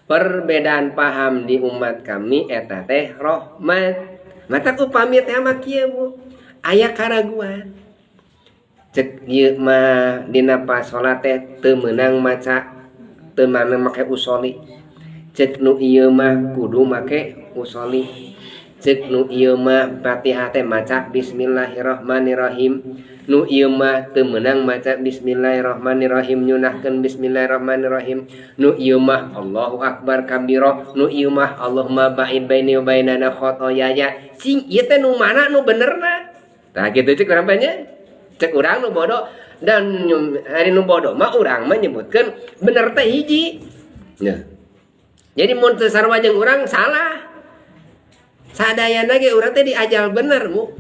Perbedaan paham di umat kami eta teh rahmat. Matak upami teh mah kieu, Bu. Aya karaguan. Cek ieu mah dina pas salat teh teu meunang maca, teu meunang make usoli. Cek nu ieu mah kudu make usoli. Cek nu ieu mah Fatihah teh maca bismillahirrahmanirrahim. Nu ieu mah teu meunang maca bismillahirrahmanirrahim, nyunahkeun bismillahirrahmanirrahim. Nu ieu mah Allahu akbar kabiro, nu ieu mah Allahumma ba'id baini wa bainana khotoyaya. Cing ieu teh nu mana nu benerna? Tah kitu cek urang banyak. Cek urang nu bodoh dan hari nu bodoh mah urang mah nyebutkeun bener teh hiji. Nah. Jadi mun teu sarua jeung urang salah. Sadayana ge urang teh diajal bener, Bu.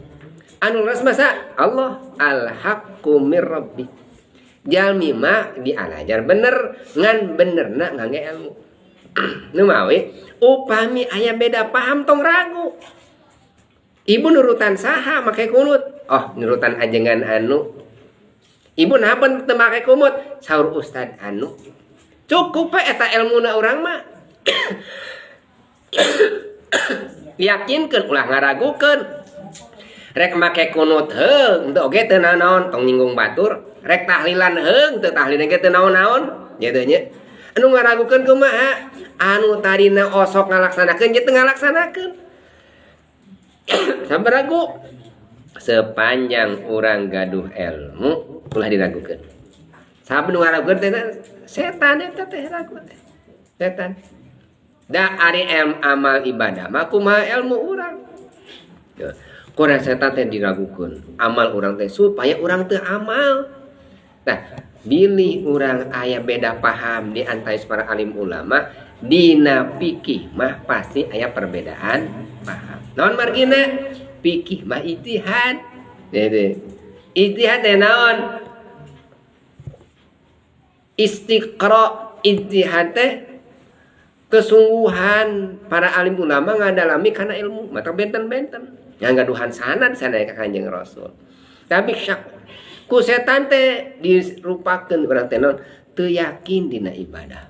Anu leres masa Allah al-haqqu mir rabbi. Jalmi mah diajar bener ngan benerna ngangge ilmu. Nu mawi upami aya beda paham tong ragu. Ibu nurutan saha make kunut? Oh, nurutan ajengan anu. Ibu naha teu make kunut? Saur ustad anu. Cukup we eta ilmuna urang mah. Yakinkeun ulah ngaragukeun. Rek make kunut heung teu oge teu naon, tong nyinggung batur. Rek tahlilan heung teu tahlilan ge teu naon-naon kitu nya. Anu ngaragukeun kumaha? Anu tadina osok ngalaksanakeun jeung teu ngalaksanakeun. Sabar ragu. Sepanjang urang gaduh ilmu ulah diragukeun. Saha nu ngaragukeun teh setan eta teh ragu teh. Setan. Da ari amal ibadah mah kumaha ilmu urang. Kurang setan teh diragukeun amal urang teh supaya urang teu amal. Nah, bilih urang aya beda paham di antara para alim ulama dina fikih mah pasti aya perbedaan paham. Naon margina? Fikih mah ijtihad. Jadi ijtihad teh naon? Istiqra ijtihad teh kesungguhan para alim ulama ngadalami karena ilmu mata benten-benten yang gaduhan sanad sanad ka Kanjeng Rasul. Tapi syak ku setan teh dirupakeun urang teh naon teu yakin dina ibadah.